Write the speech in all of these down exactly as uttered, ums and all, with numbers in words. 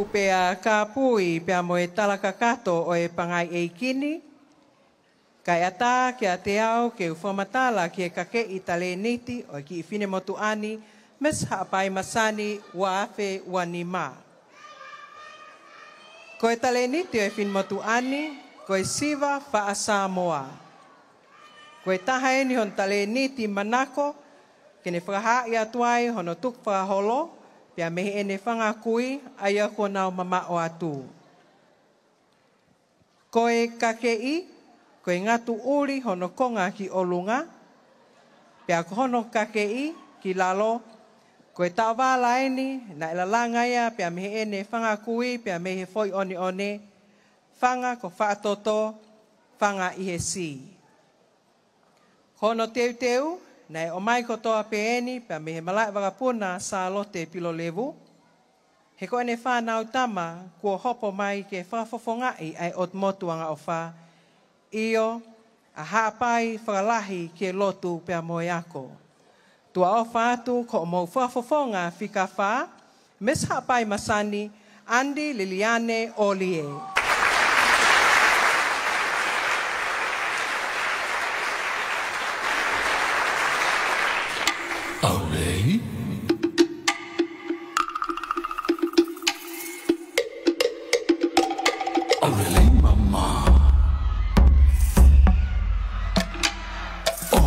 Pea kāpui pea mo e tala kakato ʻo e pangai ʻeiki ni, kae ʻatā kiate au ke u fakamatala ki he kakeʻi talēniti ʻo e kiʻi finemotuʻa ni, Miss Haʻapai Masani, ua afe ua nima. Ko e talēniti ʻo e finemotuʻa ni, ko e Siva Faʻa Samoa. Ko e taha eni hono talēniti manako, ke ne fakahaaʻi atu ai hono tukufakaholo, pea mei heʻene fanga kui, ʻa ia kuo nau mamaʻo atu. Ko e kakeʻi, ko e ngatu ʻuli hono konga ki ʻolunga, pea ko hono kakeʻi ki lalo, ko e taʻovala eni, naʻe lalanga ia, pea mei heʻene fanga kui, pea mei he foʻi ʻoneʻone, fanga ko Faʻatoto, fanga ʻi he sī. Ko hono teuteu, naʻe ʻomai kotoa pē eni, pea mei he malaʻe vakapuna Sālote Pilolevu. He ko ʻene fānau tama, kuo hopo mai ke fakafofongaʻi ʻa e ʻOtu Motu Angaʻofa. ʻIo, ʻa Haʻapai fakalahi ke lotu pea mo e ako. Tuʻa ʻofa atu ko hoʻomou fakafofonga fika fā, Miss Haʻapai Masani, Andy Liliane ʻOlie. ʻAulelei. ʻAulelei mama. ʻO.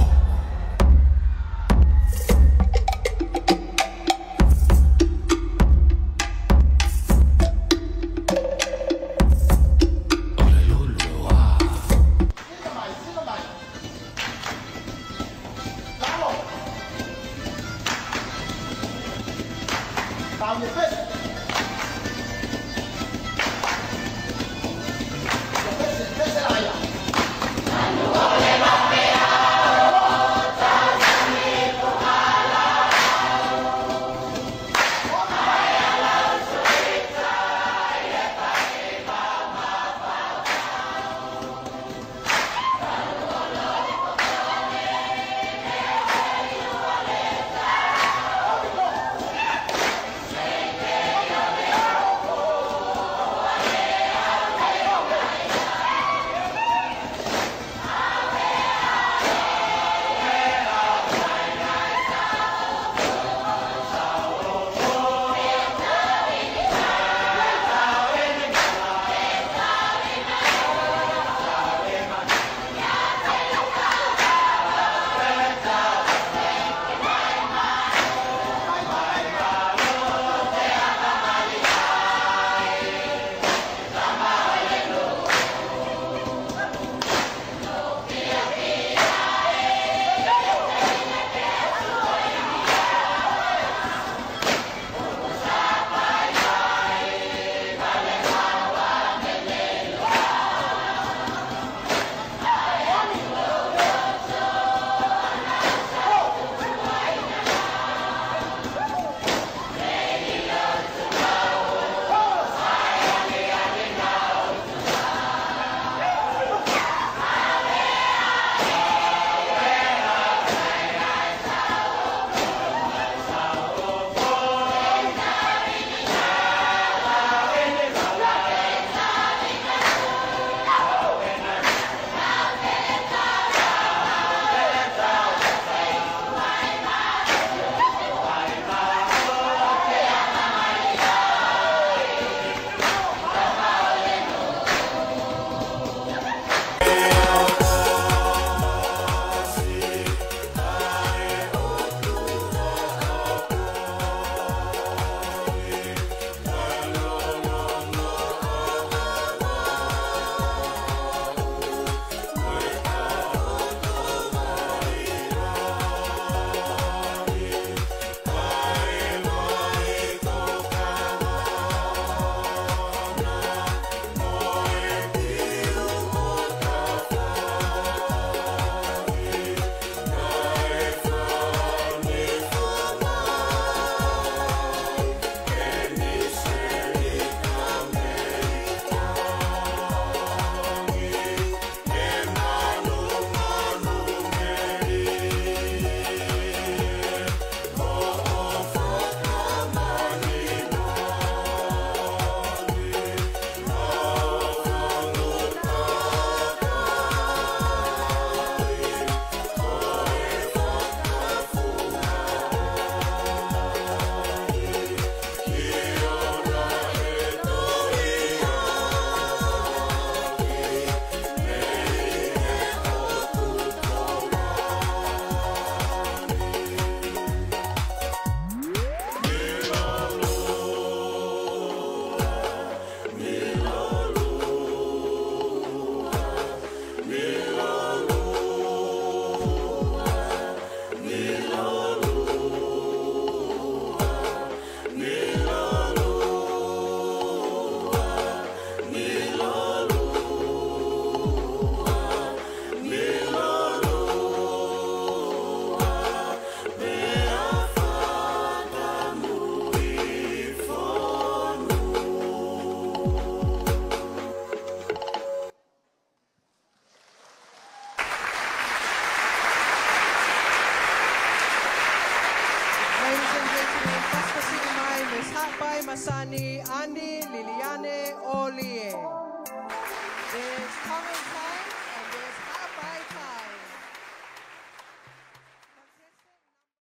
Vai Masani, Ani Liliane ʻOlie. There's Thomas